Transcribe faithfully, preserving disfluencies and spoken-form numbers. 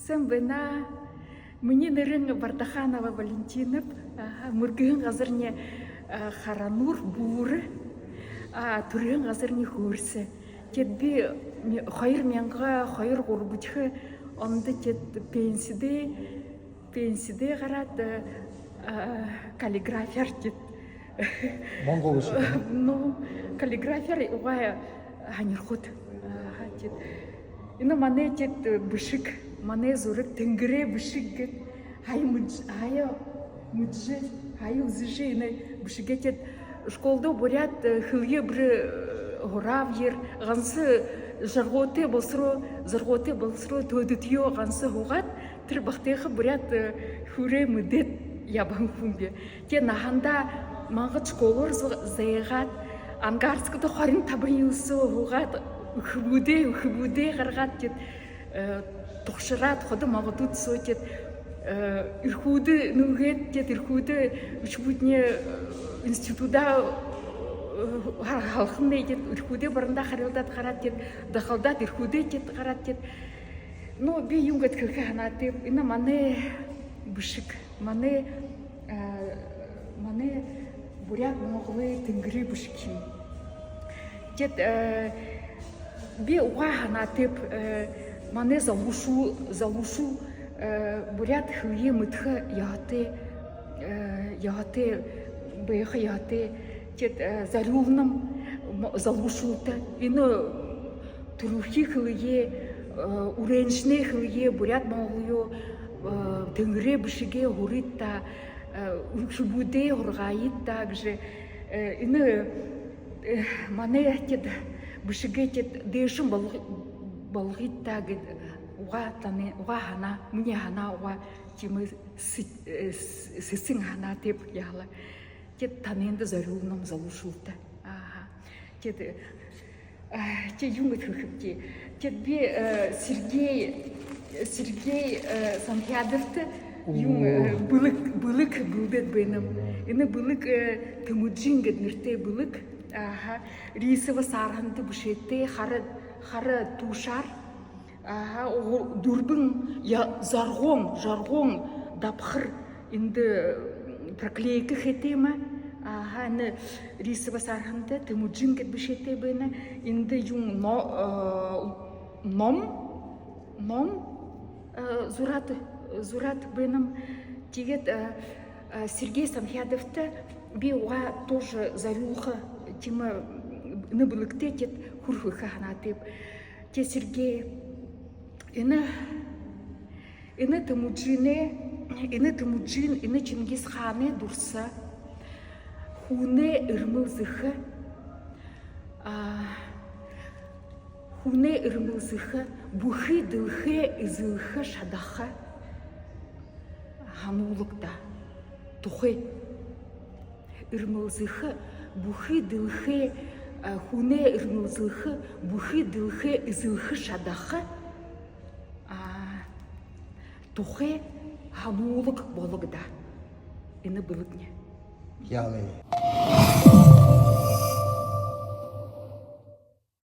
Сайн байна. Минии нэрэн Бардаханова Валентина. Аха, мүргэһэн газарни, а, Харануур, Буурал, а, түрэһэн газарни Хөөрэсэ. Теэд би ми-, хоёр мянга хоёр гурбадахи ондо теэд пенсидээ, пенсидээ гараад, а, каллиграфияар теэд. Монгол бэшэг. Ну, каллиграфияар угаа һонирхоод. Аха, теэд. Энэ манай теэд бэшэг, манай зураг, тэнгэрэй бэшэг гээд. Һая мэд-, һая мэдэжэ, һая үзэжэ энэ бэшэгээ теэд. Школдо буряад, э, хэлэеэ бүри, э, һурааб, ер ганса жаргуутай болосороо, жаргуутай болосороо төөдэтэеэ ганса һуугаад, тэрэ багтайха буряад, э, хүреэ мэдээд ябаһан хүн би. Теэд наһандаа мангад школоор за-, зайгаад, Ангарскада хорин табан жэл соо һуугаад, үхибүүдээ, үхибүүдээ гаргаад, теэд, э, тугшараад, ходо мангадууд соо теэд, э, эрхүүдээ нүүгээд, теэд эрхүүдээ үхибүүдни, э, институдаа, э, һал-, һалхамнай, теэд эрхүүдээ барандаа харилдаад гараад, теэд дахалдаад, эрхүүдээ теэд гараад, теэд. Ну, би юун гээд хэлэхэ һанаатайб, энэ манай бэшэг, манай, э, манай буряад-монголой тэнгэрэй бэшэг юм. Теэд, э, би угаа һанаатайб, э, манай залуушуул-, залуушуул, э, буряад хэлэеэ мэдэхэ ёһотой, э, ёһотой, байха ёһотой. Теэд, э, зорюулнам мо-, залуушуулда. Энэ түрэлхи хэлэеэ, э, үреэншэнэй хэлэеэ, буряад-монголой, э, тэнгэрэй бэшэгээ һурыт даа, э, үхибүүдээ һургыт даа гэжэ, э, энэ, э, манай теэд бэшэгээ теэд дээшэнь болго-, болгыт даа гээд угаа танай, угаа һанаа, минии һанаа угаа тиимэ сэ-, э, с-, сэсэн һанаатайб яала. Теэд танайнда зорюулнам, залуушуулда. Аха. Теэд, а, теэд юун гээд хэлэхэб даа. Теэд би, э, Сергей, Сергей, э, Самхядовта юун, э, бэлэг, бэлэг бэлдээд байнам. Энэ бэлэг, э, Тэмүүжин гээд нэрэтэй бэлэг. Аха. Рисовэ саарһанда бэшээтэй, хара, хара тушаар. Аха, угу-, дүрбэн я-, зоргоон, зоргоон дабхар эндэ, м, проклейка хээтэй юм. Аха, энэ рисовэ саарһанда Тэмүүжин гээд бэшээтэй байна. Эндэ юун но-, э, ном, ном, э, зураад, зураад байнам. Тиигээд, э, э, Сергей Самхядовта би угаа тоже зорюулха, тиимэ, м, энэ бэлэгтээ теэд хүргэхэ һанаатайб. Теэд, Сергей, энэ, энэ Тэмүүжинэй, энэ Тэмүүжин, энэ Чингис хаанай дурса, хүнэй эрмэлзэхэ, а, хүнэй эрмэлзэхэ, бүхы дэлхэйе эзэлхэ шадаха һануулга даа. Тухай. Эрмэлзэхэ, бүхы дэлхэйе, а, хүнэй эрмэлзэхэ, бүхы дэлхэйе эзэлхэ шадаха, а, тухай һануулга болог даа. Энэ бэлэгни. Яалай.